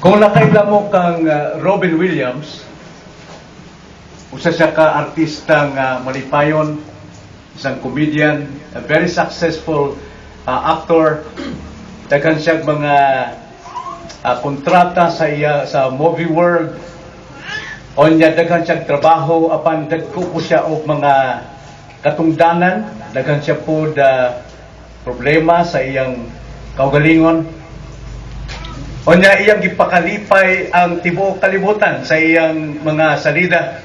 Kung nakaila mo kang Robin Williams, usa siya ka artista nga malipayon, isang comedian, a very successful actor, daghan siya mga kontrata sa iya sa movie world. Onya daghan siya trabaho, apan dagko po siya og mga katungdanan, daghan siya po da problema sa iyang kaugalingon. Onya iyang gipakalipay ang tibuok kalibutan sa iyang mga salida.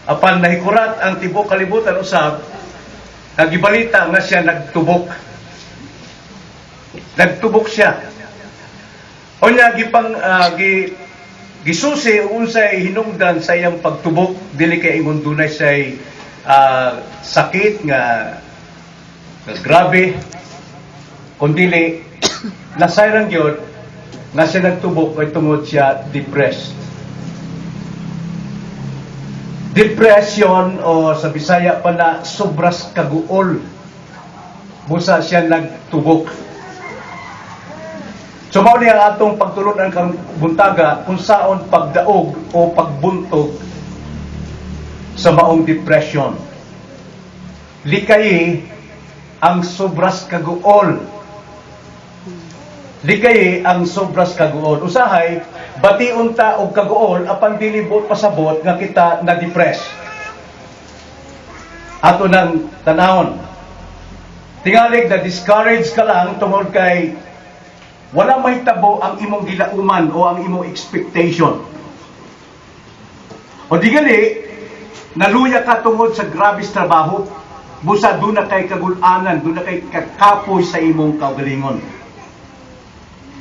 Apan nahikurat ang tibuok kalibutan usab kagibalita nga siya nagtubok. Nagtubok siya. Onya gipang gisusi unsay hinungdan sa iyang pagtubok, dili kay ingon dunay say sakit nga grabe, kundili nasayran gyud nga siya nagtubok kay tungod siya depressed. Depression o sa Bisaya pa na sobras kaguol. Busa siya nagtubok. So mao ni ang atong pagtulunan karong buntaga, kung saon pagdaog o pagbuntog sa maong depression. Likayi ang sobras kaguol. Likayi ang sobras kaguol. Usahay, bation ta og kaguol apan dili buot pasabot nga kita na-depress. Ato nang tanawon. Tingalig na discourage ka lang tungod kay wala mahitabo ang imong gilauman o ang imong expectation. O di gali, naluya ka tungod sa grabes trabaho, busa duna kay kagulanan, duna kay kakapoy sa imong kaugalingon.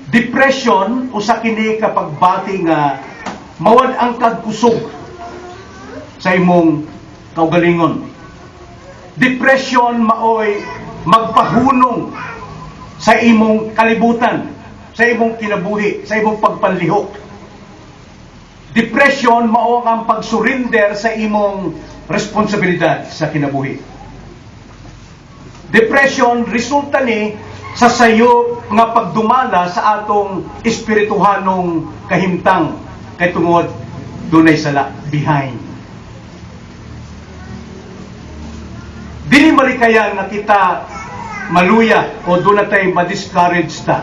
Depression, usa kini kapag bati nga mawad-ang kag kusog sa imong kaugalingon. Depression maoy magpahunong sa imong kalibutan, sa imong kinabuhi, sa imong pagpanlihok. Depression mao ang pagsurrender sa imong responsibilidad sa kinabuhi. Depression resulta ni sa sayo nga pagdumala sa atong espirituhanong kahimtang kay tungod dunay sala behind. Dili malikayan nga kita maluya o doon natay ma-discourage ta.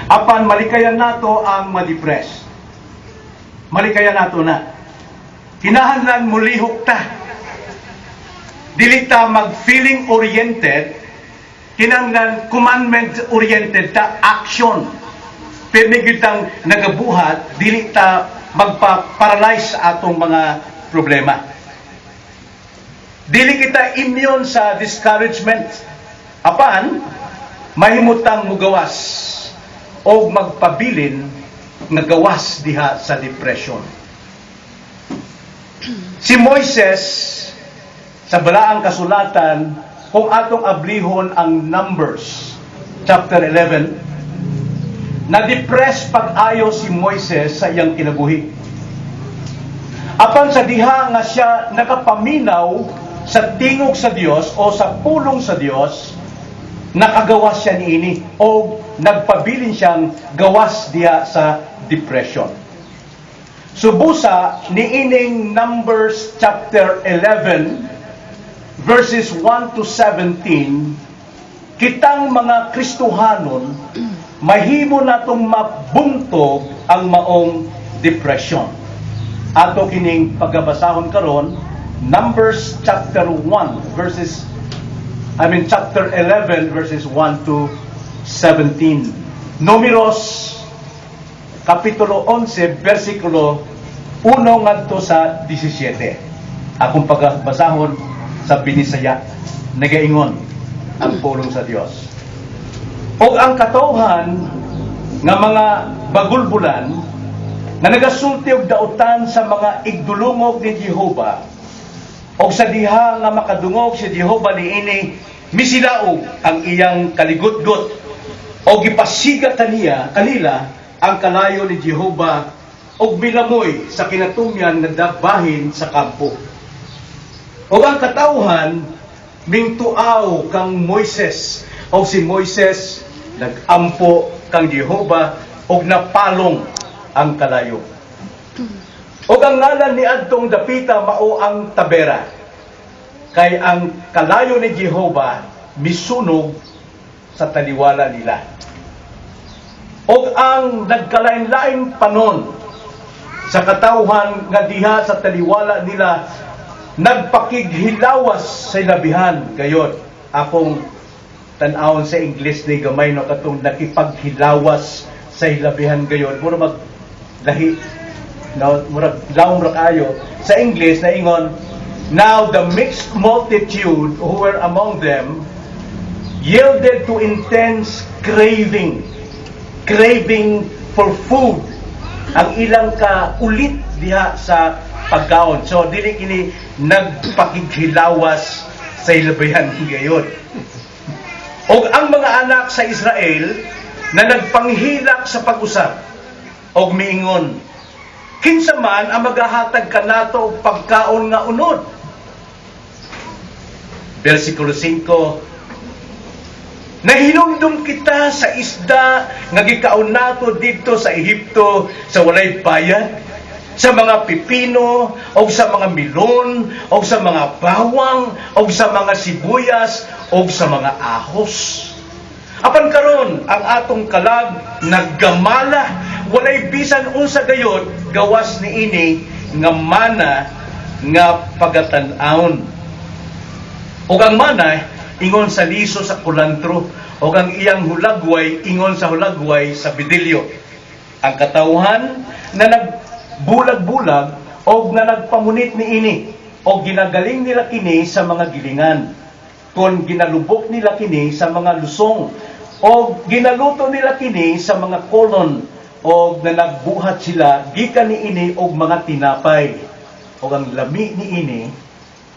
Apan malikayan nato ang ma-depress. Malikayan nato na. Kinahanglan mulihok ta. Dili ta mag-feeling oriented, kinahanglan commandment oriented ta, action. Pirmi gyud tang nagabuhat, dili ta magpa-paralyze sa atong mga problema. Dili kita immune sa discouragement. Apan, mahimutang mugawas o magpabilin nga gawas diha sa depression. Si Moises, sa balaang kasulatan, kung atong ablihon ang Numbers chapter 11, na-depress pag-ayo si Moises sa iyang kinabuhi. Apan sa diha nga siya nakapaminaw sa tingog sa Dios o sa pulong sa Dios, nakagawas siya niini o nagpabilin siyang gawas diha sa depression. Subusa niining Numbers chapter 11 verses 1 to 17, kitang mga Kristohanon mahimo natong mabuntog ang maong depression. Ato kining pagabasahon karon, Numbers chapter 1 verses, I mean, chapter 11 verses 1 to 17. Numeros kapitulo 11 versikulo 1 ngadto sa 17. Akong pagbasahon sa Binisaya, nagaingon ang pulong sa Dios. Og ang katawhan nga mga bagulbulan nga nagasulti og dautan sa mga igdulungog ni Jehova, og sa diha nga makadungog si Jehova niini, misilaog ang iyang kaligutgot o gipasiga kaniya kanila ang kalayo ni Jehova og milamoy sa kinatumyan nga bahin sa kampo. Og ang katawhan mingtuaw kang Moises Og si Moises nagampo kang Jehova og napalong ang kalayo. Og ang ngalan ni adtong dapita mao ang Tabera. Kay ang kalayo ni Jehova misunog sa taliwala nila. Og ang nagkalain-laing panon sa katawhan nga diha sa taliwala nila nagpakighilawas sa ilabihan gayod. Akong tan-awon sa English ni gamay, no, katong nakipaghilawas sa ilabihan gayod, mura mag lahi, no, murag lawom ra kayo. Sa English na ingon, "Now the mixed multitude who were among them yielded to intense craving, craving for food." Ang ilang ka ulit diha sa pagkaon. So dili kini nagpakighilawas sa ilabihan gayod. Og ang mga anak sa Israel na nagpanghilak sa pag-usab og miingon, "Kinsa man ang magahatag kanato og pagkaon nga unod?" Versikulo 5, "Nahinumdum kita sa isda nga gikaon nato didto sa Ehipto sa walay bayad, sa mga pipino, o sa mga milon, o sa mga bawang, o sa mga sibuyas, o sa mga ahos. Apan karon ang atong kalag naggamala, walay bisan unsa gayod gawas niini nga mana nga pagatan-awon. Ug ang mana ingon sa liso sa kulantro, ug ang iyang hulagway ingon sa hulagway sa bidilyo." Ang katawhan na nagbulag-bulag og na nagpamunit niini, og ginagaling nila kini sa mga gilingan kon ginalubok nila kini sa mga lusong og ginaluto nila kini sa mga kolon og na nagbuhat sila gikan niini og mga tinapay, og ang lami niini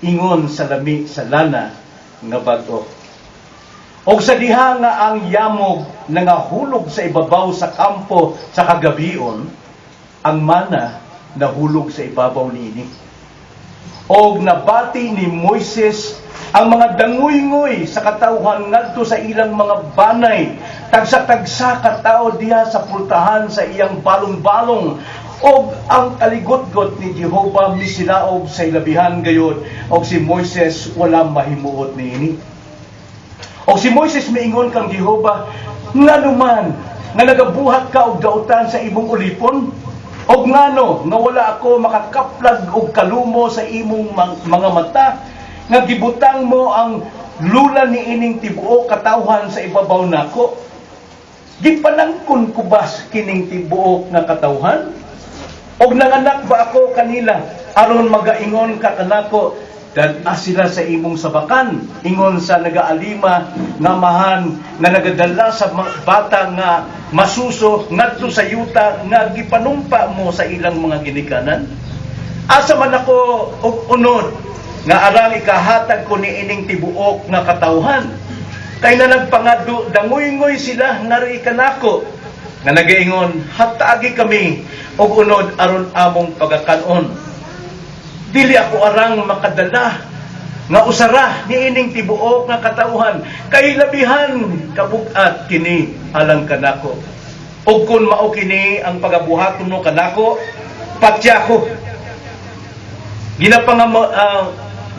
ingon sa lami sa lana nga bag-o. Og sa diha nga ang yamog nangahulog sa ibabaw sa kampo sa kagabion, ang mana nahulog sa ibabaw niini. Og nabati ni Moises ang mga danguyngoy sa katawhan ngadto sa ilang mga banay, tagsa-tagsa ka tawo diha sa pultahan sa iyang balong-balong. Og ang kaligotgot ni Jehova misilaob sa ilabihan gayod, og si Moises wala mahimuot niini. Og si Moises miingon kang Jehova, "Ngano man nga nagabuhat ka og dautan sa imong ulipon? Og ngano nga wala ako makakaplag og kalumo sa imong mga mata nga gibutang mo ang lulan ni ining tibuok katawhan sa ibabaw nako? Gipanangkon ko ba kining tibuok nga katawhan? Og nanganak ba ako kanila aron magaingon ka kanako, 'Dad-a sila sa imong sabakan,' ingon sa nagaalima nga amahan nga nagadala sa bata nga masuso ngadto sa yuta nga gipanumpa mo sa ilang mga ginikanan? Asa man ako og unod nga arang ikahatag ko ni ining tibuok nga katawhan? Kay na nagpangado danguyngoy sila ngari kanako nga nagaingon, 'Hatagi kami og unod aron among pagakanon.' Dili ako arang makadala nga usara ni ining tibuok nga katawhan, kay labihan kabug-at kini alang kanako. Ug kun mao kini ang pagabuhaton mo kanako, patya ko.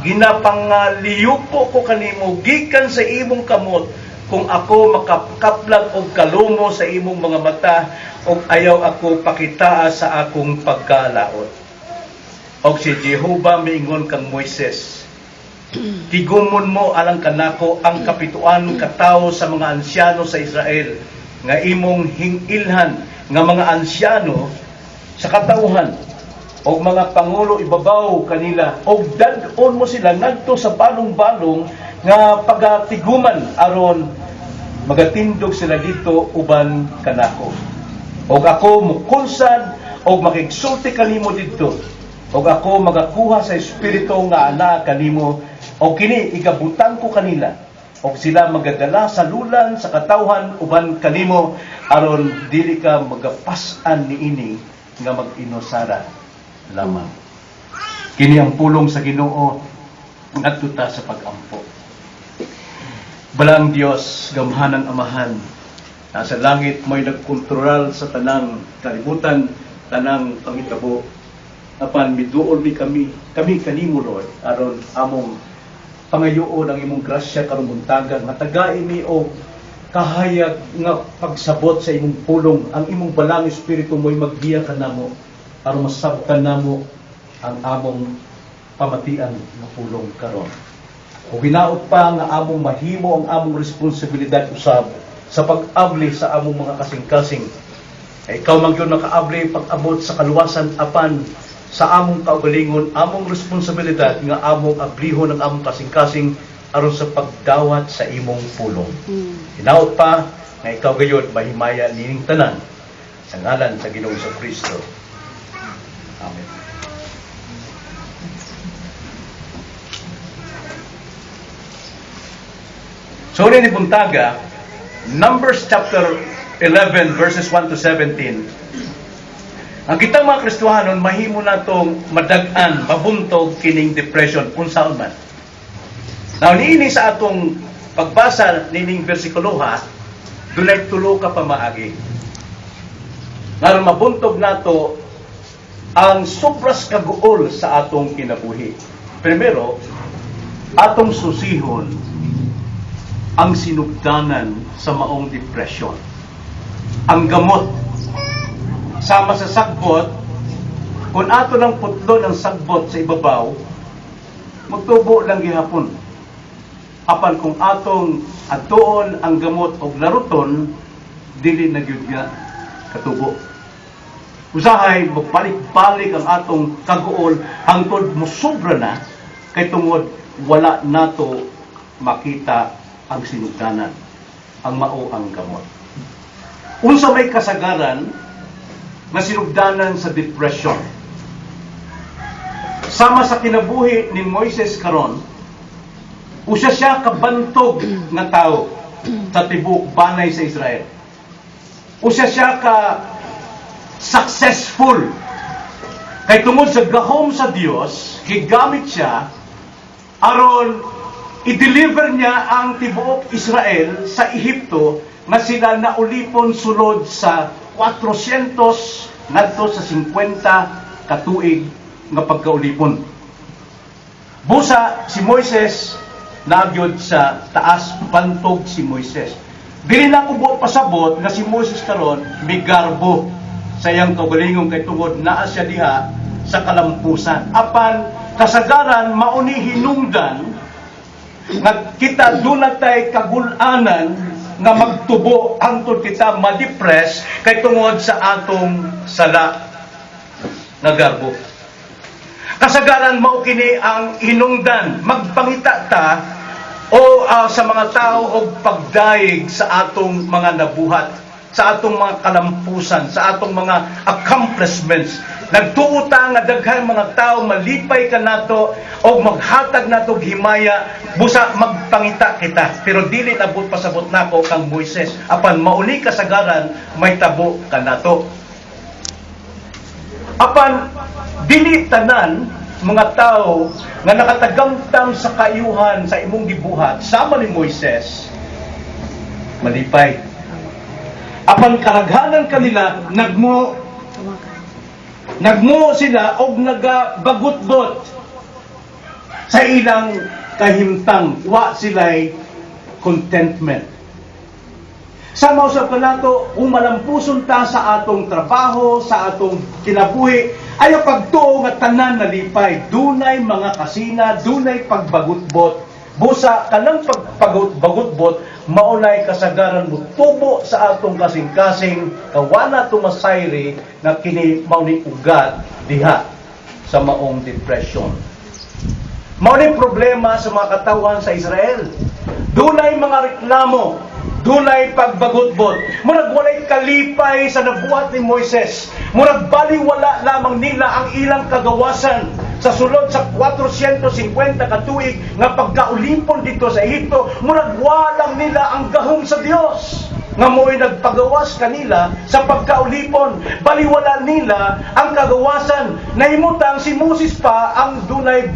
Ginapangaliyupo ko kanimo gikan sa imong kamot kung ako makakaplag og kalumo sa imong mga mata ug ayaw ako pakitaa sa akong pagkalaot." Og si Jehova miingon kang Moises, "Tigumon mo alang kanako ang kapituan ka tawo sa mga ansyano sa Israel nga imong hingilhan nga mga ansyano sa katawhan og mga pangulo ibabaw kanila, og dad-on mo sila ngadto sa balong-balong nga pagatiguman aron magatindog sila didto uban kanako. Og ako mukunsad og makigsulti kanimo didto, og ako magakuha sa espiritu nga ana kanimo, og kini igabutang ko kanila, og sila magadala sa lulan sa katawhan uban kanimo aron dili ka magapas-an niini nga mag-inusara lamang." Kini ang pulong sa Ginoo. Ngadto ta sa pag-ampo. Balaang Dios, gamhanang Amahan, nasa langit mo'y nagkontrol sa tanang kalibutan, tanang pangitabo. Apan miduol mi kami kanimo, Lord, aron among pangayoon ang imong grasya karong buntaga nga tagai mi og kahayag nga pagsabot sa imong pulong. Ang imong Balaang Espiritu mo'y maggiya kanamo aron masabtan namo ang among pamatian nga pulong karon. O hinaot pa nga among mahimo ang among responsibilidad usab sa pag-abli sa among mga kasing-kasing. Ay ikaw man gyud nakaabli pag-abot sa kaluwasan, apan sa among kaugalingon, among responsibilidad nga among ablihon ang among kasing-kasing aron sa pagdawat sa imong pulong. Hinaot pa nga ikaw gayud mahimaya nining tanan sa ngalan sa Ginoong Kristo. Amen. So ni buntaga, Numbers chapter 11 verses 1 to 17. Ang kitang mga Kristohanon mahimo natong madag-an, mabuntog kining depression unsaon man. Now niini sa atong pagbasa nining bersikulo ha, dunay tulo ka pamaagi. Ngaron mabuntog nato ang sobras kaguol sa atong kinabuhi. Primero, atong susihon ang sinugdanan sa maong depression. Ang gamot sama sa sagbot, kung ato ng putlo ng sagbot sa ibabaw, magtubo lang gihapon. Apan kung atong adtuon ang gamot og laruton, dili na gyud nga katubo. Usahay magbalik-balik ang atong kaguol hangtod mosobra na kay tungod wala nato makita ang sinugdanan, ang mao ang gamot. Unsa may kasagaran nga sinugdanan sa depression? Sama sa kinabuhi ni Moises karon, usa siya kabantog nga tao sa tibuok banay sa Israel. Usa siya ka successful. Kay tungod sa gahom sa Dios, gigamit siya aron i-deliver niya ang tibuok Israel sa Ehipto nga sila naulipon sulod sa 400 ngadto sa 50 katuig nga pagkaulipon. Busa si Moises nagyod sa taas, bantog si Moises. Dili na ko buot pasabot nga si Moises karon migarbo sa iyang kaugalingon kay tungod naa siya diha sa kalampusan. Apan kasagaran mauni hinungdan nga kita duna tay kagulanan nga magtubo hangtod kita ma-depress kay tungod sa atong sala nga garbo. Kasagaran mao kini ang hinungdan magpangita ta o sa mga tao og pagdayeg sa atong mga nabuhat, sa atong mga kalampusan, sa atong mga accomplishments. Nagtuo ta nga daghang mga tao malipay kanato o maghatag nato og himaya, busa magpangita kita. Pero dili nabot pasabot nako kang Moises, apan mauni kasagaran may tabo kanato. Apan dili tanan mga tao nga nakatagamtam sa kaayuhan sa imong gibuhat sama ni Moises malipay. Apan karaghanan kanila nagmo sila og nagabagutbot sa ilang kahimtang, wa sila'y contentment. Sa mausap ka nato, kung malampuson ta sa atong trabaho, sa atong kinabuhi, ayaw pagtuo nga tanan nalipay. Dunay mga kasina, dunay pagbagutbot. Busa kanang pagbagutvot, maunay kasagaran mo tubo sa atong kasing-kasing, kawana tumasayri na kini mauni ugat diha sa maong depression. Mauni problema sa mga katawhan sa Israel. Dunay mga reklamo, dunay pagbagutbot. Murag walay kalipay sa nabuhat ni Moises. Murag baliwala lamang nila ang ilang kagawasan sa sulod sa 450 katuig nga pagkaulipon dito sa Ehipto. Murag walang nila ang gahom sa Dios nga mo'y nagpagawas kanila sa pagkaulipon. Baliwala nila ang kagawasan. Nahimutang si Moses pa ang dunay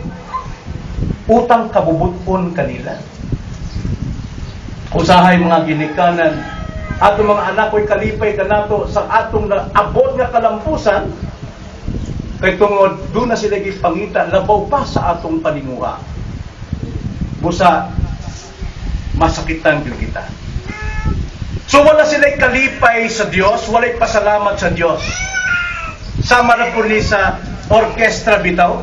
utang kabubuton kanila. Usahay, mga ginikanan, atong mga anak ko'y kalipay kanato sa atong naabot nga kalampusan kay tungod duna sila gipangita labaw pa sa atong paninguha. Busa masakitan gyud kita. So wala sila kalipay sa Dios, walay pasalamat sa Dios. Sama na po ni sa orkestra bitaw.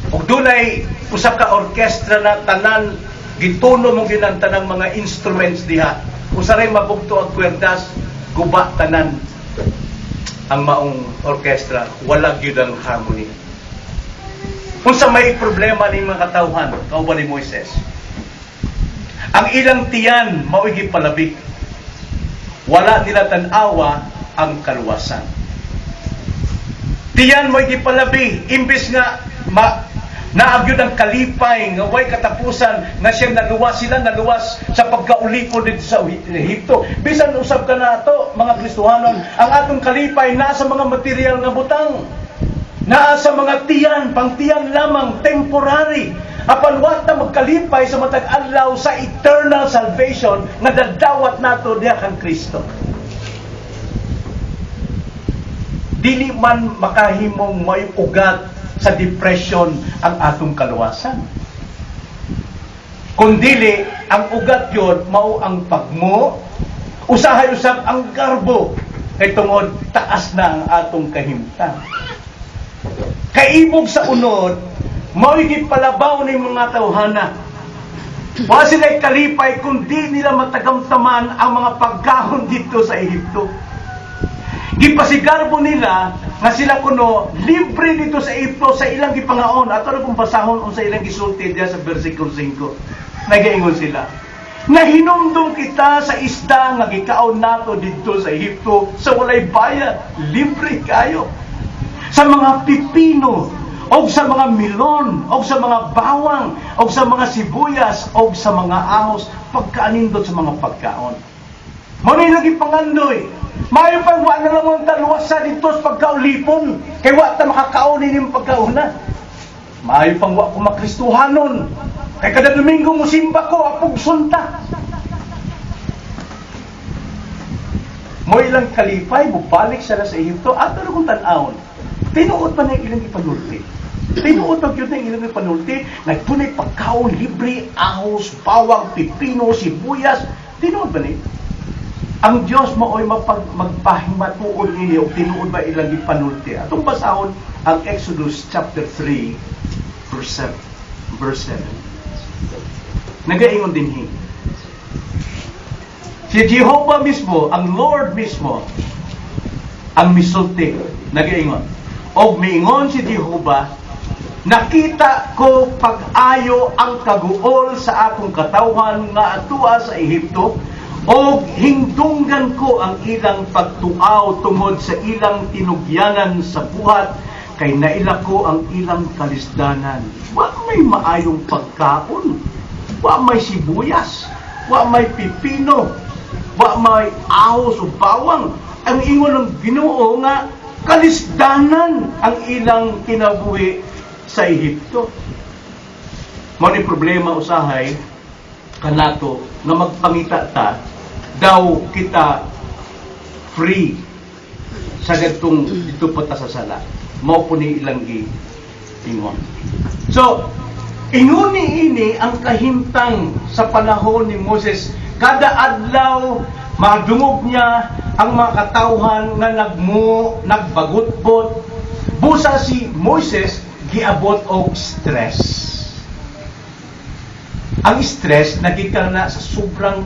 Ug dunay usa ka orkestra na tanan gituno mong ginang mga instruments diha. Usa ray mabugto ang kwerdas, guba tanan ang maong orkestra, wala gyud ang harmony. Unsa may problema ning mga katawhan kauban ni Moises? Ang ilang tiyan mao'y gipalabi. Wala nila tan-awa ang kaluwasan. Tiyan mo'y gipalabi, imbes nga naa gyud ang kalipay nga way katapusan nga siyang naluwas sila, naluwas sa pagkaulipon dito sa Ehipto. Bisan usab ka nato, mga Kristohanon, ang atong kalipay naa sa mga material nga butang, naa sa mga tiyan, pangtiyan lamang, temporary. Apan wa ta magkalipay sa matag adlaw sa eternal salvation nga dadawat nato diha kang Kristo. Dili man makahimong may ugat sa depression ang atong kaluwasan. Kundili, ang ugat yun, mao ang pagmo, usahay usab ang garbo, kay tungod taas na ang atong kahimtang. Kaibog sa unod, mao'y gipalabaw ni mga tawhana. Wa sila'y kalipay kundi nila matagamtaman ang mga pagkaon dito sa Ehipto. Gipasigarbo nila nga sila kuno libre dito sa Ehipto sa ilang gipangaon. Ato na kung basahon unsa ilang gisulti diya sa versikulo 5. Nagaingon sila, "Nahinumdum kita sa isda nga gikaon nato didto sa Ehipto sa walay bayad, libre kayo. Sa mga pipino, og sa mga melon, og sa mga bawang, og sa mga sibuyas, og sa mga ahos, pagkaanindot sa mga pagkaon." Mao na ilang gipangandoy. Maayo pang wa na lang ang taluwasa dito sa pagkaulipon. Kay wa ta makakaon ining pagkauna. Maayo pang wa ko makristuhanon. Kay kada Domingo musimba ko, apugson ta. Mo ilang kalipay, mubalik sila sa Ehipto. Ato na kung tan-awon. Tinuod pa na ilang ipanulti. Tinuod pa gyud na ilang ipanulti. Nagtunay pagkaon, libre, ahos, bawang, pipino, sibuyas. Tinuod ba ni? Ang Diyos mao'y magpahimatuod ninyo, tinuod ba ilang ipanulti? Atong basahon ang Exodus chapter 3, verse 7. Verse 7. Nagaingon dinhi. Si Jehovah mismo, ang Lord mismo, ang misulti, nagaingon. Og miingon si Jehovah, "Nakita ko pag-ayo ang kaguol sa akong katawhan nga atua sa Ehipto, og hingdunggan ko ang ilang pagtuaw tungod sa ilang tinugyanan sa buhat, kay naila ko ang ilang kalisdanan." Wa may maayong pagkaon, wa may sibuyas, wa may pipino, wa may ahos o bawang. Ang ingon ng Ginoo nga kalisdanan ang ilang kinabuhi sa Ehipto. Mao ni problema usahay kanato nga magpangita ta daw kita free sa gadtong dito pa ta sa sala. Mao po ni ilang gi ingon. So, ingon ni ini ang kahimtang sa panahon ni Moses. Kada adlaw madungog niya ang mga katawhan nga nagmo, nagbagutbot. Busa si Moises giabot og stress. Ang stress nagikan na sa sobrang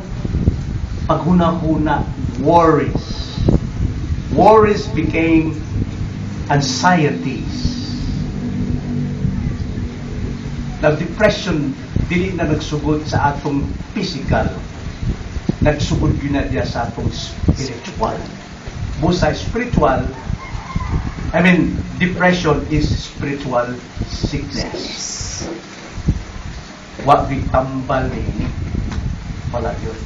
paghuna-huna, worries. Worries became anxieties. Now, depression dili na nagsugod sa atong physical. Nagsugod gyud na diya sa atong spiritual. Busa spiritual, I mean, depression is spiritual sickness. Wa tambal ni. Wala yun.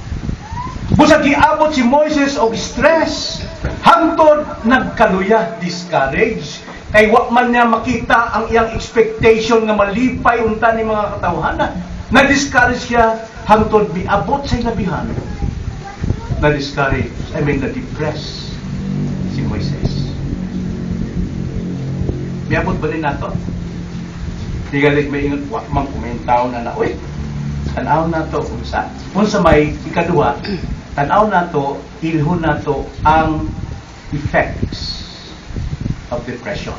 Busa giabot si Moises og stress. Hangtod nagkaluya, discourage. Kay wa man niya makita ang iyang expectation nga malipay unta ni mga katawhana. Na-discourage siya hangtod miabot sa ilabihan. Na-discourage, I mean, na-depress si Moises. Miabot ba din nato? Tigalig may ingon, wa man kumentaw na na, uy, tanaw nato unsa. Unsa may ikaduha, tanaw nato, ilhon nato ang effects of depression.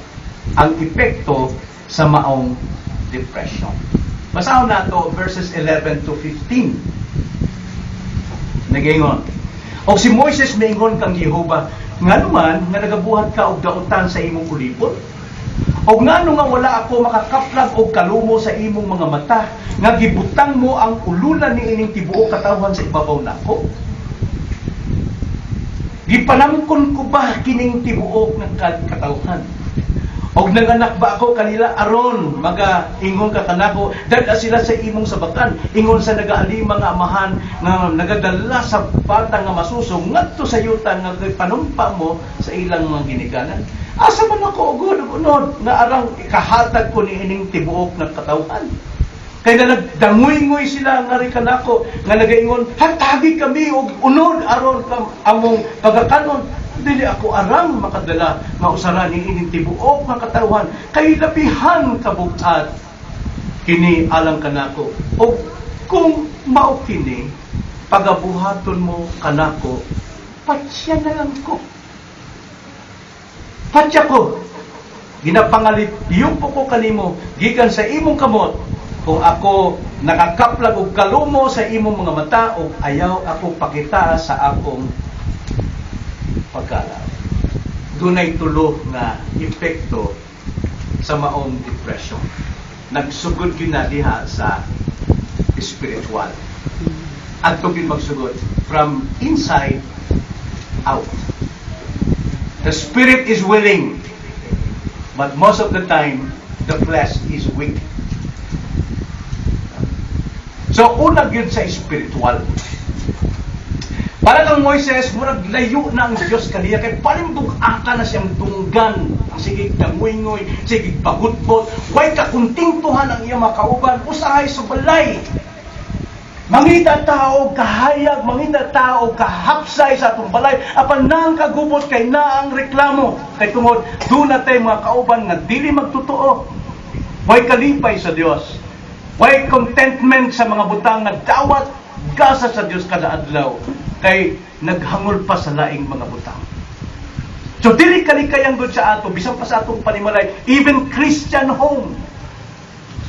Ang epekto sa maong depression. Basahon nato verses 11 to 15. Nagaingon. Og si Moises miingon kang Jehova, "Ngano man nga nagabuhat ka og dautan sa imong ulipon? Og ngano nga wala ako makakaplag og kalumo sa imong mga mata, nga gibutang mo ang ulunan ni ining tibuok katawhan sa ibabaw nako? Gipanamkon ko ba kining tibuok nga katawhan? Og nanganak ba ako kanila aron maga ingon ka kanako, 'Dad-a sila sa imong sabakan,' ingon sa nagaalima nga amahan nga nagadala sa bata nga masusong ngadto sa yuta nga panumpa mo sa ilang mga ginikanan? Asa man ako ugod ug unod nga arang ikahatag ko ni ining tibuok nga katawhan? Kay na nagdangoy-ngoy sila nga ri kanako nga nagaingon, 'Hatagi kami og unod aron kam among pagakanon.' Dili ako arang makadala nga usara ni ining tibuok nga katawhan kay labihan kabug-at kini alang kanako. Og kung mao kini pagabuhaton mo kanako, patya na lang ko. Patya ko. Ginapangalipyo ko kanimo gikan sa imong kamot kung ako nakakaplag og kalumo sa imong mga mata og ayaw ako pakita sa akong pagkalaw." Dunay tulo nga epekto sa maong depression. Nagsugod gyud na diha sa spiritual. Adto gyud magsugod from inside out. The spirit is willing, but most of the time, the flesh is weak. So, una gyud sa spiritual. Para kang Moises, murag layo na ang Diyos kaniya kay palimbug-aka na siyang dunggan. Ang sige dangoy-ngoy, sige pagutbot, way kakontentuhan ang iyang makauban, usahay sa balay. Mangita tao kahayag, mangita tao kahapsay sa atong balay, apan nang kagubot kay naang reklamo. Kay tungod, duna tay mga kauban nga dili magtotoo. Way kalipay sa Dios. Way contentment sa mga butang nga dawat gasa sa Dios kada adlaw kay naghangol pa sa laing mga butang. So dili kalikayan gud sa ato bisan pa sa atong panimalay, even Christian home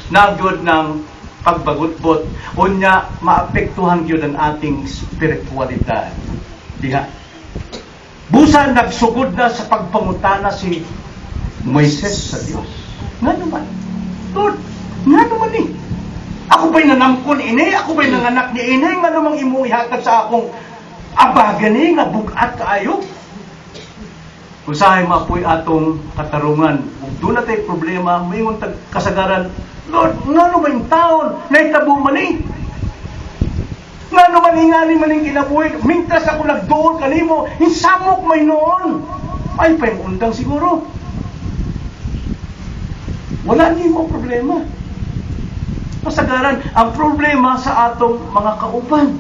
na gyud ng pagbagutbot, unya maapektuhan gyud ang ating spiritualidad diha. Busa nagsugod na sa pagpangutana si Moises sa Dios. Nga naman, Lord, nga naman ni? Ako ba'y nanamkon ini? Ako ba'y nanganak ni ini? Nga namang imo ihatag sa akong abaga ni nga bugat kaayo?" Usahay mapoy atong katarungan. Ug duna tay problema, moingon tag kasagaran, "Lord, ngano ba yung taon? Nahitabo man eh. Ngano man ingani man yung kinabuhi? Mintras ako nagduol kanimo, hinsamok may noon." Ay, pa yung undang siguro. Wala nimo problema. Kasagaran, ang problema sa atong mga kauban.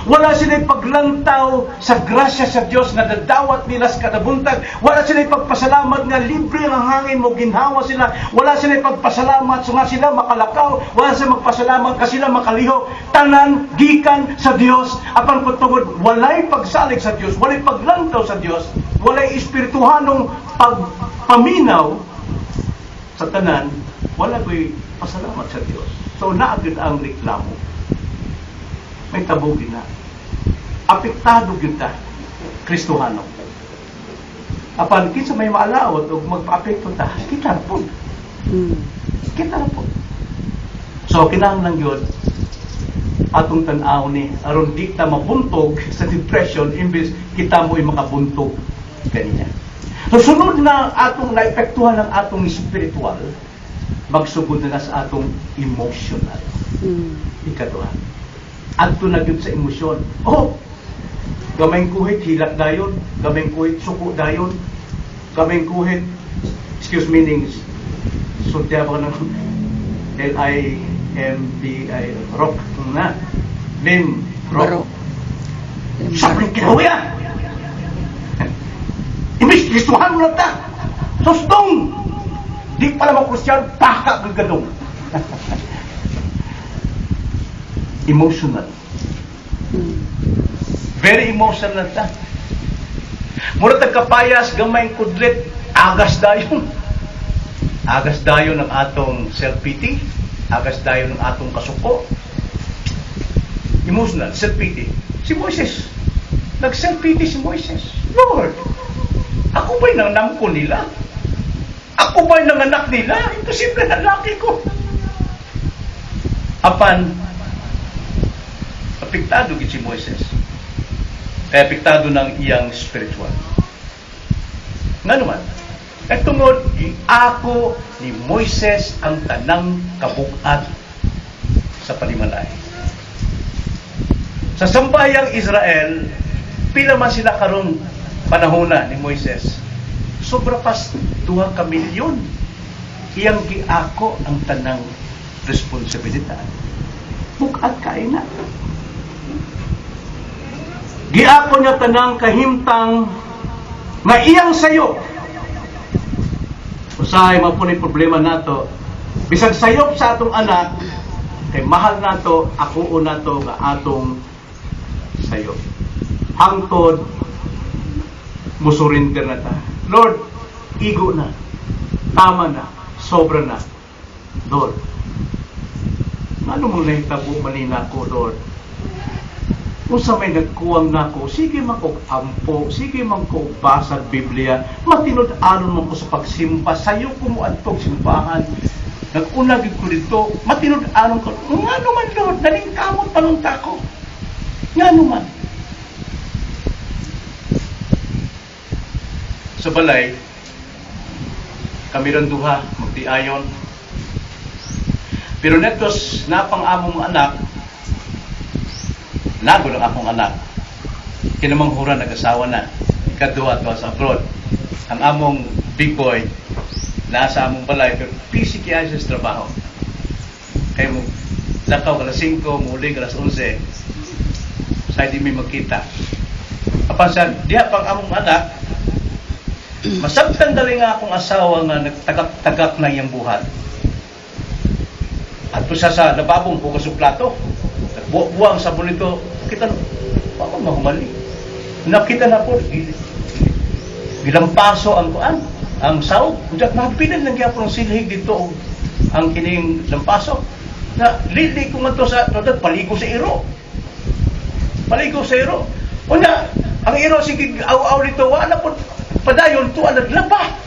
Wala sila'y paglantaw sa grasya sa Dios nga dadawat nila sa kada buntag. Wala sila'y pagpasalamat nga libre ang hangin mo ginhawa sila. Wala sila'y pagpasalamat sa nga sila makalakaw. Wala sila magpasalamat ka sila makaliho. Tanan gikan sa Dios. Apan kung tungod walay pagsalig sa Dios, walay paglantaw sa Dios, walay espirituhanong pagpaminaw sa tanan, wala ko'y pasalamat sa Dios. So naagad ang reklamo. May tabugin na. Apektado gyud ta, Kristohano. Apan kinsa may maalaot og magpaapekto ta, kita ra pod. Kita ra pod. So kinahanglan gyud atong tan-aw ni aron di ta mabuntog sa depression imbes kita mo'y makabuntog kaniya. So sunod na atong naepektuhan ng atong spiritual, magsugod na sa atong emotional. Ikaduha. Adto na gyud sa emosyon. Oh, gamayng kuhit hilak dayon, gamayng kuhit suko dayon, gamayng kuhit, excuse me, ning sultiya ba ng Limbi rock na. Lim Baro. rock. Sa kinahuya! Imbis Kristuhan mo na ta! Sustong! Di pa naman Kristiyan, baka gagadong. Emotional. Very emotional ta. Mura tagkapayas, gamay kudlit, agas dayon. Agas dayon ang atong self-pity, agas dayon ang atong kasuko. Emotional, self-pity. Si Moises, nag-self-pity si Moises. "Lord, ako ba'y nanamko nila? Ako ba'y nanganak nila? Imposible na laki ko." Apan, apektado gid si Moises. Kaya apektado ng iyang spiritual. Nga naman, kay tungod giako ni Moises ang tanang kabugat sa panimalay. Sa sambayang Israel, pila man sila karon panahona ni Moises? Sobra pas 2 ka milyon. Iyang giako ang tanang responsibilidad. Bugat kay na. Giako niya tanang kahimtang nga iyang sayo. Usahay mao po ni problema nato. Bisag sayop sa atong anak, kay mahal nato, ako nato nga atong sayop. Hangtod musurrender na ta. "Lord, igo na. Tama na. Sobra na. Lord, ano mong nahitabo man nako, Lord? Unsa may nagkuwang nako, sige man kog ampo, sige man ko basag Biblia, matinud-anon man ko sa pagsimba, sayo ko mo adtog simbahan. Nag-una gid ko dito, matinud-anon ko. Ngano man, Lord, naningkamot panunta ko? Ngano man?" Sa balay, kami ron duha, magtiayon. Pero netos napang among anak, nago lang akong anak. Kinamang hura nag-asawa na. Ikaduha to sa abroad. Ang among big boy, nasa among balay, pero busy kaya siya sa trabaho. Kaya mo, lakaw alas 5, muli alas 11, sa di may magkita. Apan sa diha pang among anak, masabtan dali nga akong asawa nga nagtagak-tagak na iyang buhat. At siya sa lababong hugas og plato. Nagbuwa-buwa ang sabon nito. Kita, wa man mahumali. Nakita na po, gilampaso ang kuan, ang sawg. Unya napinan lang gyapon ang silhig dito og ang kining lampaso. Na lili ko man to sa to, paligo sa iro. Paligo sa iro. Unya ang iro sige aw-aw dito, wa na po padayon to naglaba.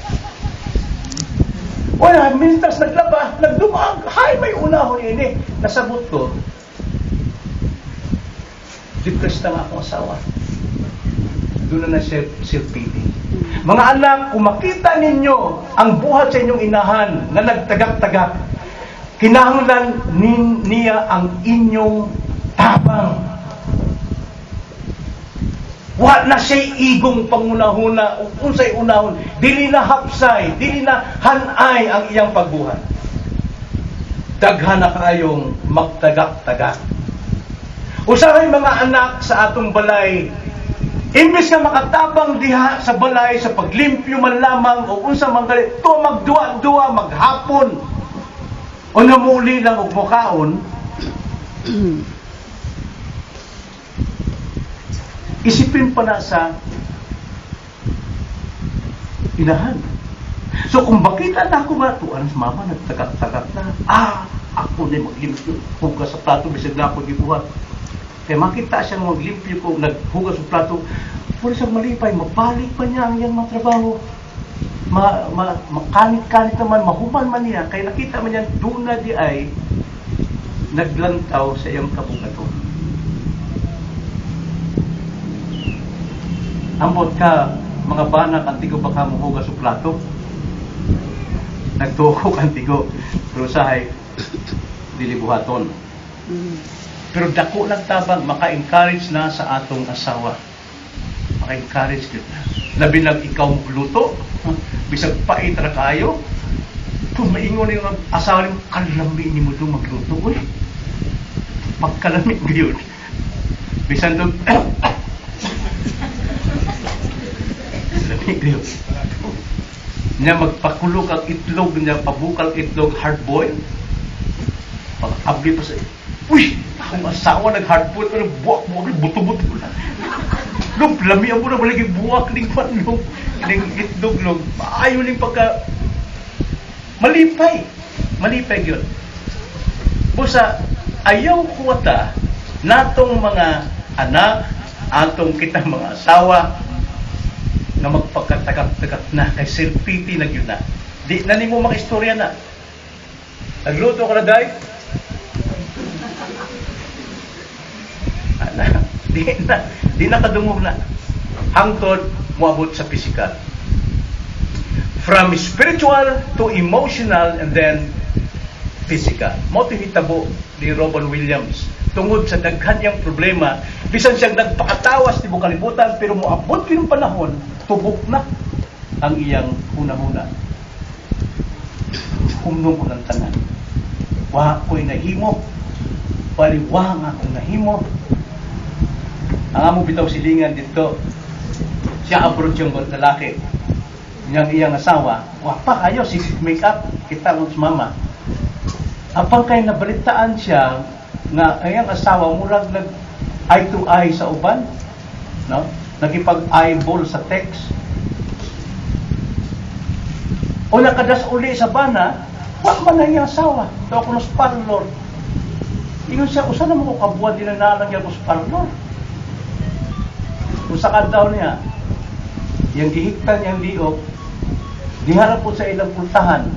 Wala, mintas naglaba, nagdumaag, hay may unahon ini. Nasabot ko, depressed na nga akong asawa. Doon na na self-pity. Mga anak, kung makita ninyo ang buhat sa inyong inahan na nagtagak-tagak, kinahanglan niya ang inyong tabang. Wa na siya'y igong pangunahuna o unsay unahon, dili na hapsay, dili na hanay ang iyang pagbuhat. Daghan na kaayong magtagak-tagak. Usahay mga anak sa atong balay, imbes nga makatabang diha sa balay sa paglimpyo man lamang o unsa man gali, to magduwa-duwa maghapon. O namuli lang og mukaon, isipin pa na sa inahan. So kung makita na ako nga, tuan sa mama, nagtagak-tagak na, ako na maglimpyo, hugas sa plato, bisag na ako gibuhat. Kaya makita siya nga maglimpyo ko, naghugas sa plato, wala siyang malipay, mabalik pa niya ang iyang mga trabaho. Makanit-kanit naman, mahuman man niya, kaya nakita man niya, doon na di ay, naglantaw sa iyang kabugaton. Ambot ka, mga banak, antigo baka muhugas sa plato. Nagtuko antigo, pero sahay, dili buhaton. Pero dako lang tabang, maka-encourage na sa atong asawa. Maka-encourage kita. Labi lang ikaw magluto, bisag pait ra kaayo. Kung maingon yung asawa nimo, "Kalami nimo dong magluto, uy." Pagkalami gyud. Bisan dong, lami gyud. Nya magpakulog ang itlog niya, pabukal itlog, hard boil. Pag-abli pa sa, "Uy, akong asawa nag hard boil, pero buwak buwak, buto-buto na. Lug, lami ang muna, wala buwak ning panlog, ning itlog, lug." Maayo ning pagka, malipay. Malipay yun. Busa, ayaw kuwata natong mga anak, atong kitang mga asawa, nga magpagkatagak-tagak na kay self-pity na gyud na. Di na nimo makistorya na. "Nagluto ka na, day?" Ana, di na kadungog na. Hangtod moabot sa physical. From spiritual to emotional and then physical. Mao to hitabo ni Robin Williams. Tungod sa daghan niyang problema, bisan siyang nagpakatawas tibuok kalibutan, pero moabot kinong panahon, tubok na ang iyang hunahuna. "Humnong ko ng tanan. Wa ko'y nahimo. Baliwang akong nahimo." Ang amo bitaw silingan dito, siya abroad yung lalaki. Niyang iyang asawa, wa pa kayo si make up kita mo sa mama. Apang kay nabalitaan siya nga ang iyang asawa murag nag eye to eye sa uban, no? Nakipag eyeball sa text. O nakadas uli sa bana, wa man ang iyang asawa. Ito ako sa parlor. Ingon siya, "Usa na mo ko kabuan din na naalang ko sa parlor." Usa ka daw niya, yang gihiktan niyang liok, diharap po sa ilang pultahan,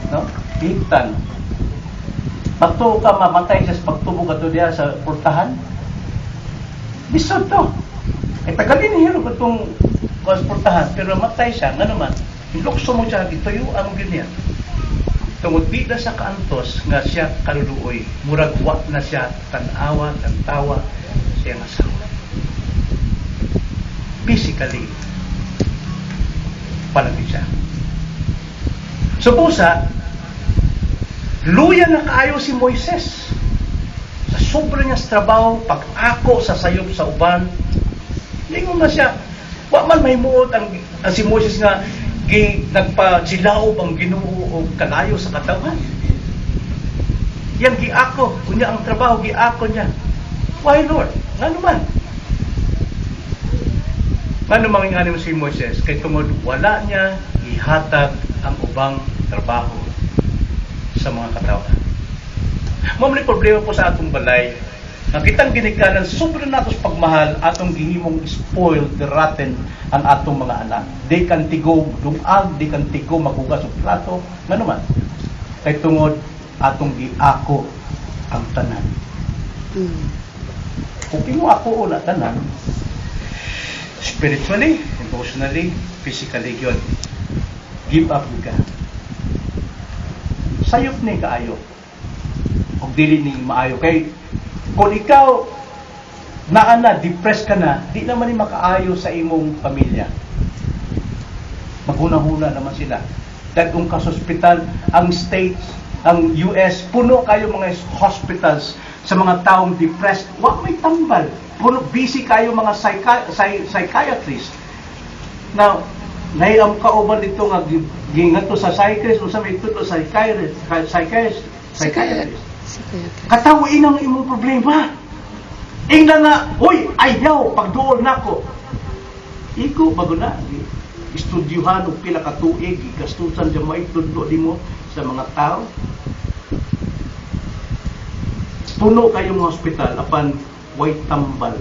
no? Gihiktan. Pagtuo ka mamatay siya sa pagtubo ka diha sa pultahan. Lisod to. Eh, tagalin niya ko itong pultahan, pero matay siya, nga naman, lukso mo siya, ituyo ang ganyan. Tungod di na sa kaantos nga siya kaluluoy, murag wa na siya tanawa, tantawa siyang asawa. Physically, palagi siya. So busa, luya na kaayo si Moises. Sa sobra niya sa trabaho, pag-ako sa sayop sa uban, lingon na siya. Wa man mahimuot ang si Moises nga gi, nagpasilaob ang Ginoo og kalayo sa katawan. Yan giako, unya ang trabaho giako niya. Why, Lord? Ngano man? Ngano man mo si Moises? Kay tungod wala niya ihatag ang ubang trabaho sa mga katawhan. Mao man problema po sa atong balay. Ang kitang ginikanan, sobra nato sa pagmahal, atong gihimong spoiled, rotten ang atong mga anak. Di kan tigo dungag, di kan tigo maghugas og plato, ngano man? Kay tungod atong giako ang tanan. Kung imo ako una tanan, spiritually, emotionally, physically yun. Give up ka. Sayop ni kaayo. Og dili ni maayo kay kung ikaw naa na, depressed ka na, di naman ni makaayo sa imong pamilya. Maghuna-huna naman sila. Dagong ka sa ospital, ang states, ang US, puno kayo mga hospitals sa mga taong depressed. Wa may tambal. Puno, busy kayo mga psychiatrist. Now, naiam kauban dito nga gingadto sa psychiatrist, unsa may tudlo psychiatrist, psychiatrist, psychiatrist. Psychiatrist. Katawain ang imong problema. Ingna nga, "Uy, ayaw, pagduol nako." Igo, bago na. Estudyuhan og pila ka tuig, gastusan dyan maitudlo nimo sa mga tao. Puno kayong hospital, apan way tambal.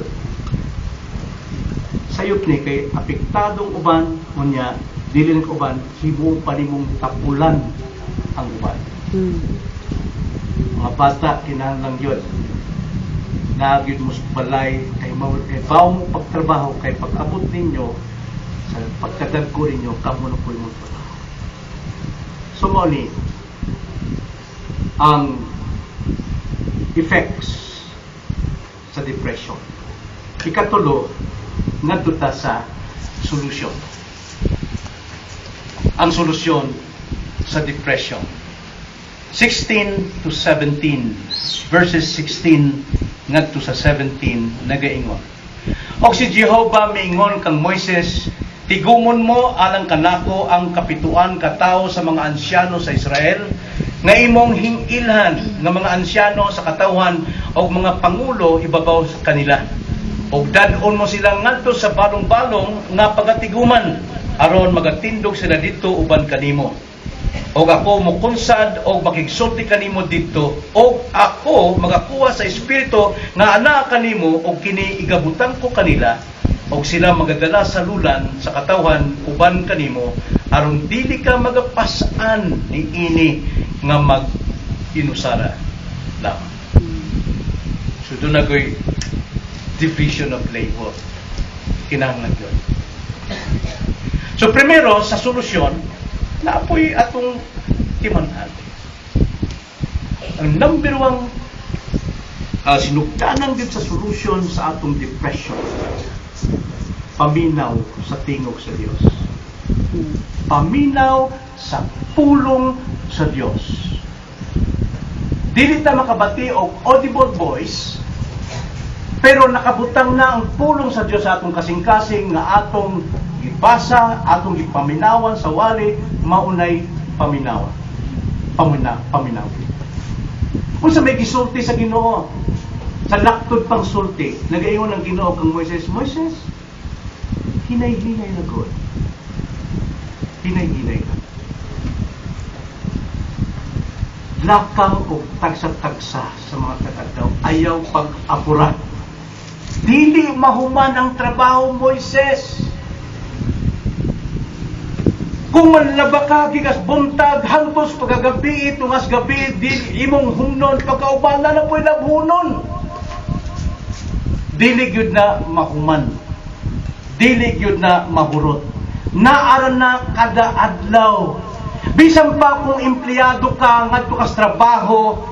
Sayop ni kay apektadong uban, unya, dili ng uban, himo pa nimong tapulan ang uban. Mga bata, kinahanglan yun. Nagyud mo sa balay, kay, kay bawo mo pagtrabaho, kay pag-abot ninyo, sa pagkadagko ninyo, kamo na po yung trabaho. So, mao ni, ang effects sa depression. Ikatulo, ngadto ta sa solution. Ang solusyon sa depression. 16 to 17, verses 16 ngadto sa 17, nagaingon: "Og si Jehova miingon kang Moises, 'Tigumon mo alang kanako ang kapituan ka tawo sa mga ansyano sa Israel nga imong hing-ilhan nga mga ansyano sa katawhan og mga pangulo ibabaw sa kanila. Og dad-on mo sila ngadto sa balong-balong nga pagatiguman aron magatindog sila didto uban kanimo. Og ako mokunsad og makigsulti kanimo didto, og ako magakuha sa espiritu nga anaa kanimo og kini igabutang ko kanila, og sila magadala sa lulan sa katawhan uban kanimo aron dili ka magapas-an niini nga mag inusara lamang.'" So duna ko'y division of labor. Kinahanglan yun. So primero, sa solusyon, naa poy atong timan-an. Ang number one sinugdanan din sa solusyon sa atong depression, paminaw sa tingog sa Dios. Paminaw sa pulong sa Dios. Dili ta makabati og audible voice, pero nakabutang na ang pulong sa Dios sa atong kasing-kasing nga atong gibasa, atong gipaminawan sa wali, maunay paminawan. Paminaw. Unsa may gisulti sa Ginoo? Sa laktod pang sulti, nagaingon ang Ginoo kang Moises, "Moises, hinay-hinay na gud. Hinay-hinay ka. Lakang og tagsa-tagsa sa mga katadlaw. Ayaw pag-apura. Dili mahuman ang trabaho, Moises. Kung manlaba ka gikas buntag hangtos pagkagabi, tungas gabi, di imong humnon, pagkaubana na po'y labhunon. Dili gyud na mahuman. Dili gyud na mahurot. Naa ra na kada adlaw. Bisan pa kung empleyado ka ngadto kas trabaho,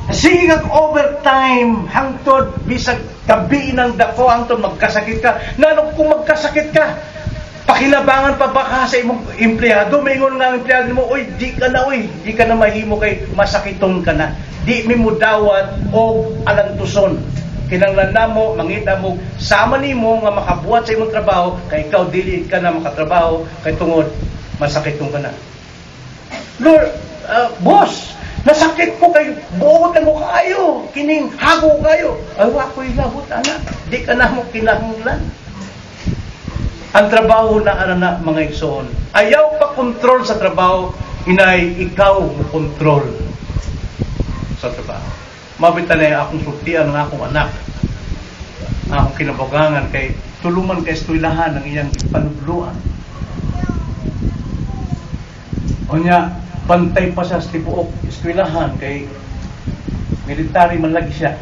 sige kag overtime hangtod bisag gabi nang dako, hangtod magkasakit ka. Ngano kung magkasakit ka, pakilabangan pa ba ka sa imong empleyado? Maingon nga ang empleyado mo, 'Oy, di ka na, oy, di ka na mahimo kay masakiton ka na. Di mi mo dawat og alantuson. Kinahanglan namo mangita mo sama nimo nga makabuhat sa imong trabaho kay ikaw dili ka na makatrabaho kay tungod masakiton ka na.' Lord, boss, nasakit ko kay buot ko kaayo, kining hago kayo." "Ay, wa ko'y labot ana, di ka na mo kinahanglan." Ang trabaho na ana na, mga igsoon. Ayaw pa kontrol sa trabaho, inay ikaw mo kontrol sa trabaho. Mabita na akong sultian ng akong anak. Ang akong kinabugangan kay tuluman ka eskwelahan ang iyang panudluan. Unya, bantay pa siya sa tibuok eskwelahan kay military man lagi siya.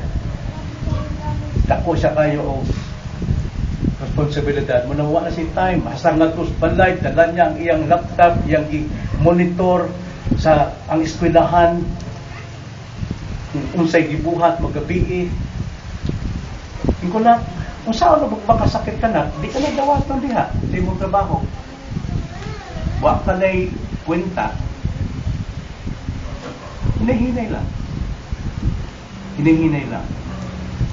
Dako siya kayo og responsibilidad mo na wala si time hasta nga sa balay, dala niya ang iyang laptop, iyang monitor sa ang eskwelahan kung unsay gibuhat magabi. Ingon na, "Unsa ano makasakit ka na, di ka na dawaton diha sa imong trabaho. Wa ka na'y kwenta." Hinahinay lang, hinahinay lang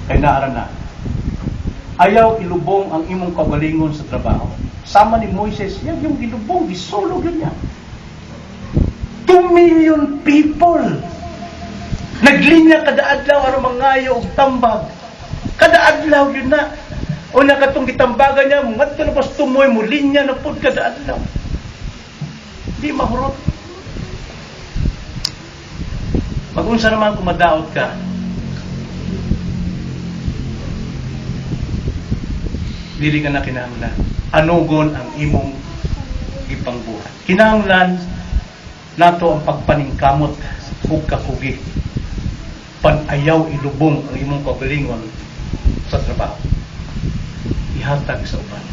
kay naa ra na. Ayaw ilubong ang imong kaugalingon sa trabaho. Sama ni Moises, yan yung gilubong, gisulog yun niya. 2 million people. Naglinya kada adlaw aron mangayo og tambag. Kada adlaw yun na. O na katong gitambagan niya, ngadto na pas tumoy mo linya na pud kada adlaw. Di mahurot. Magunsa naman kung madaot ka? Dili ka na kinahanglan. Anugon ang imong gipangbuhat. Kinahanglan nato ang pagpaningkamot ug kakugi. Panayaw ilubong ang imong kaugalingon sa trabaho. Ihatag sa uban.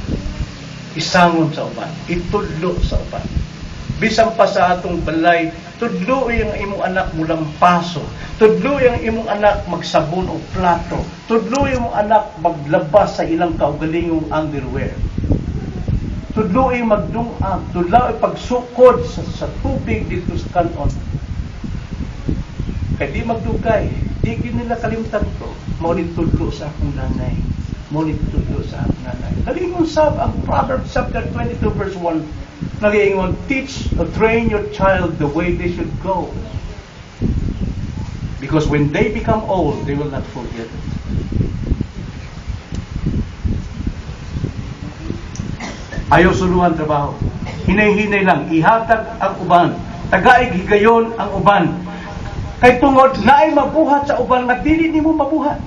Isangon sa uban. Itudlo sa uban. Bisan pa sa atong balay, tudlo ang imong anak mulampaso. Tudlo ang imong anak magsabon og plato. Tudlo ang imong anak maglabas sa ilang kaugalingong underwear. Tudlo ang magdungag. Tudlo ang pagsukod sa tubig dito sa kanon. Kay di magdugay, di gyud nila kalimtan to. Mao ni tudlo sa akong nanay. Mao ni tudlo sa akong nanay. Nag-ingon sab ang Proverbs chapter 22 verse 1. Nag-ingon, "Teach or train your child the way they should go. Because when they become old, they will not forget it." Ayaw suluhan trabaho. Hinay-hinay lang, ihatag ang uban. Tagaig higayon ang uban. Kay tungod naay mabuhat sa uban nga dili nimo mabuhat.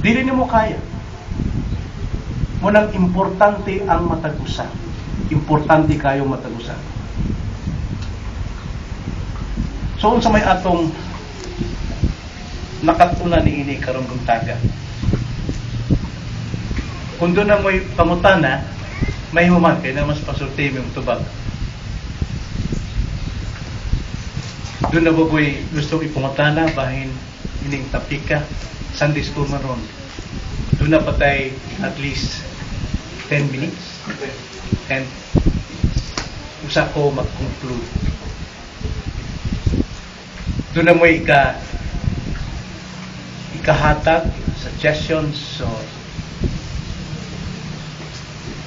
Dili nimo kaya. Munang importante ang matag usa. Importante kayo matag usa. So unsa may atong nakat-unan niini karong buntaga? Kung doon na mo'y pangutana, may human kay na mas pasulti mong tubag. Doon na ba ko'y gusto ipangutana, bahin ining tapika, Sunday school man ron. Doon na patay at least 10 minutes. 10. Usa ko mag-conclude. Doon na mo'y ikahatag, suggestions, so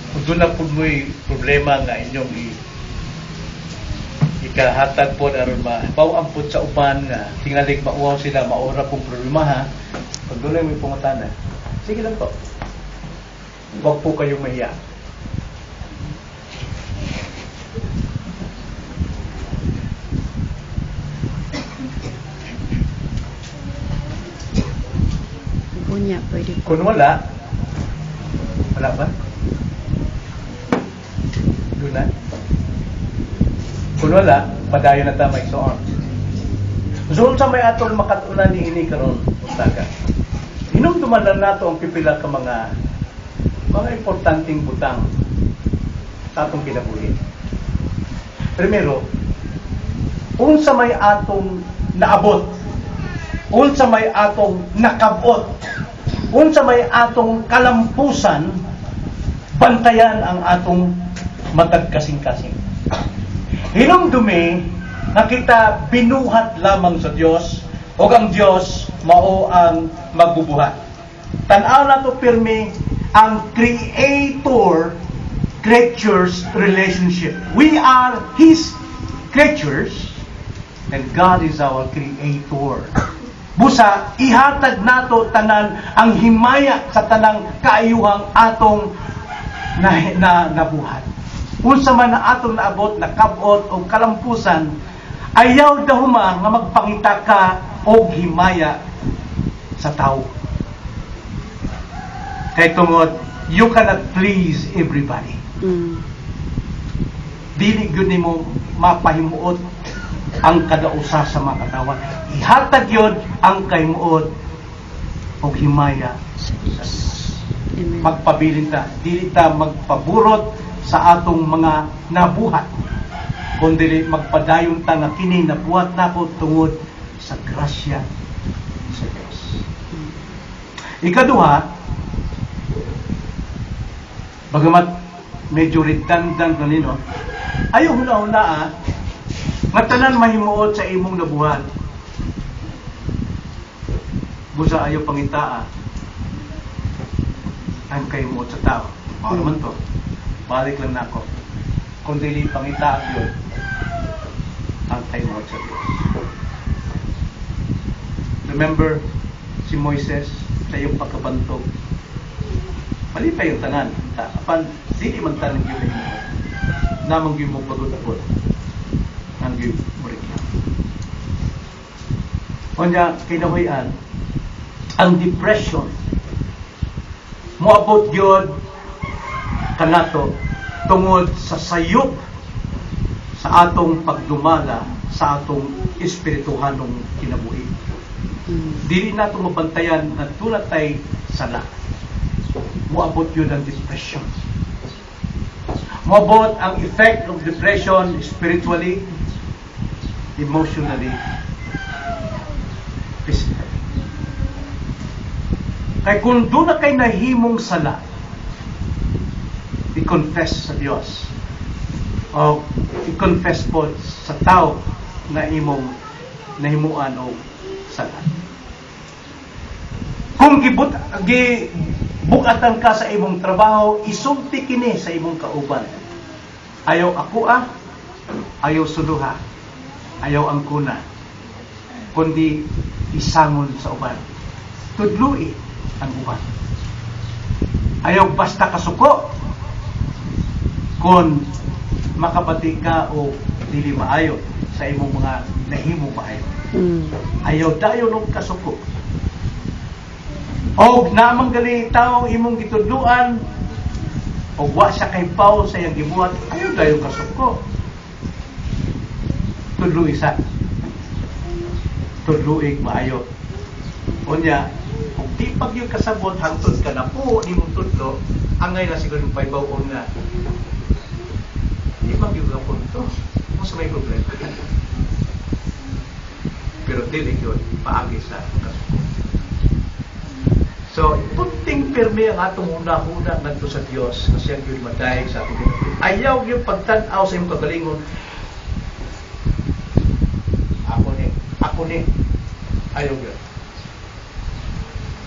kung doon na po mo'y problema nga inyong ikahatag po aron mabaw po sa uban nga tingalig mauwaw sila maura pong problema ha. Pag doon na mo'y pangutana, sige lang po. Huwag po kayong mahiya. Unya, pwede po. Kung wala, wala ba? Doon na? Kung wala, padayon na ta may so on. So, unsa may atong makatunan ni ini karon buntaga? Hinumduman lang nato ang pipila ka mga importanteng butang sa atong kinabuhi. Primero, unsa may atong naabot, unsa may atong nakabot, unsa may atong kalampusan, bantayan ang atong matag kasing-kasing. Hinumdumi nga kita binuhat lamang sa Dios ug ang Dios mao ang magbubuhat. Tan-aw nato pirmi ang creator creatures relationship. We are His creatures and God is our creator. Busa, ihatag nato tanan ang himaya sa tanang kaayuhang atong na nabuhat. Unsa man na atong naabot, nakabot o kalampusan, ayaw dahuma nga magpangita ka og himaya sa tao. Kay tungod, you cannot please everybody. Dili gyud nimo mapahimuot ang kada usa sa mga katawan. Ihatag yun ang kahimuot og himaya Sa sa Diyos. Diyos. Amen. Magpabilin ta, dili ta magpaburot sa atong mga nabuhat, kundi magpadayon ta nga kini nabuhat nako tungod sa grasya sa Dios. Ikaduha, bagamat medyo redundant na nino, ayaw huna-huna nga tanan mahimuot sa imong nabuhat. Busa ayaw pangitaa ang kahimuot sa tao. Mao naman to. Balik lang nako. Kung dili pangitaa yun ang kahimuot sa Diyos. Remember si Moises sa iyong pagkabantog. Malipay yung tanan. Apan, dili man tanan gyud mahimuot. Namang gyud mo pagod-pagod. Ang gyud mo reklamo. Unya, kinahuy-an, ang depression moabot gyud kanato tungod sa sayop sa atong pagdumala sa atong espirituhanong kinabuhi. Dili nato mabantayan nga duna tay sala. Moabot yun ang depression. Moabot ang effect of depression spiritually, emotionally, physically. Kay kung doon na kay nahimong sala, i-confess sa Dios o i-confess po sa tao nga imong nahimuan og sala. Kung gibukatan ka sa imong trabaho, isulti kini sa imong kauban. Ayaw ako ah, ayaw suluha, ayaw ang kuna, kundi isangon sa uban. Tudlui ang uban. Ayaw basta kasuko kung makabati ka o dili maayo sa imong mga nahimo maayo. Ayaw dayon og kasuko. Og namang gali tao imong gitudluan og wa siya kahibaw sa iyang gibuhat, ayaw dayon kasuko. Tudloi sa. Tudloi maayo. Unya, kung di pag yung kasabot hangtod ka na po nimong tudlo, angay na siguro yung pahibaw nga di man gyud ka punto. Mas may problema. Pero dili yun paagi sa kasuko. So, punting pirmi ang atong huna-huna ngadto sa Dios nga siya gyud madayeg sa atong kinabuhi. Ayaw gyud pagtan-aw sa imong kagalingon. Ako ni, ako ni. Ayaw gyud.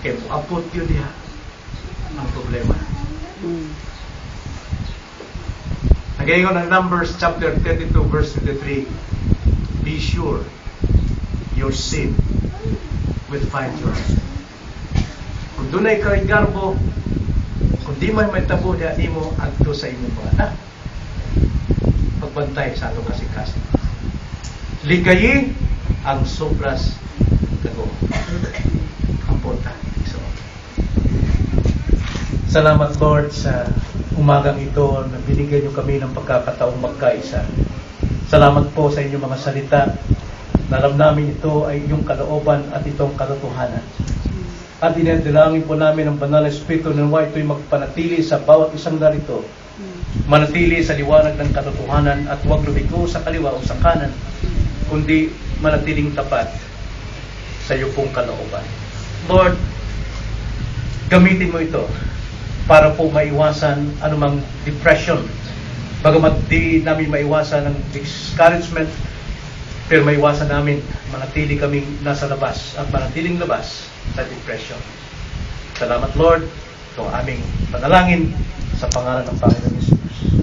Kay moabot gyud diha ang problema. Nagaingon ang Numbers chapter 32 verse 23, "Be sure your sin will find you out." Kung dunay kay garbo, kung di man may tabo diha nimo adto sa imong mga anak. Pagbantay sa atong kasing-kasing. Ligayi ang sobras kago. Ang punta. So, salamat, Lord, sa umagang ito na binigyan niyo kami ng pagkakataong magkaisa. Salamat po sa inyong mga salita. Na alam namin ito ay iyong kalooban at itong katotohanan. At dinadalangin po namin ang Banal na Espiritu na nawa ito'y magpanatili sa bawat isang narito. Manatili sa liwanag ng katotohanan at huwag lumiko sa kaliwa o sa kanan, kundi manatiling tapat sa iyo pong kalooban. Lord, gamitin mo ito para po maiwasan anumang depression. Bagamat di namin maiwasan ang discouragement, pero maiwasan namin manatili kaming nasa labas at manatiling labas sa depression. Salamat, Lord. Ito ang aming panalangin sa pangalan ng Panginoon Jesus.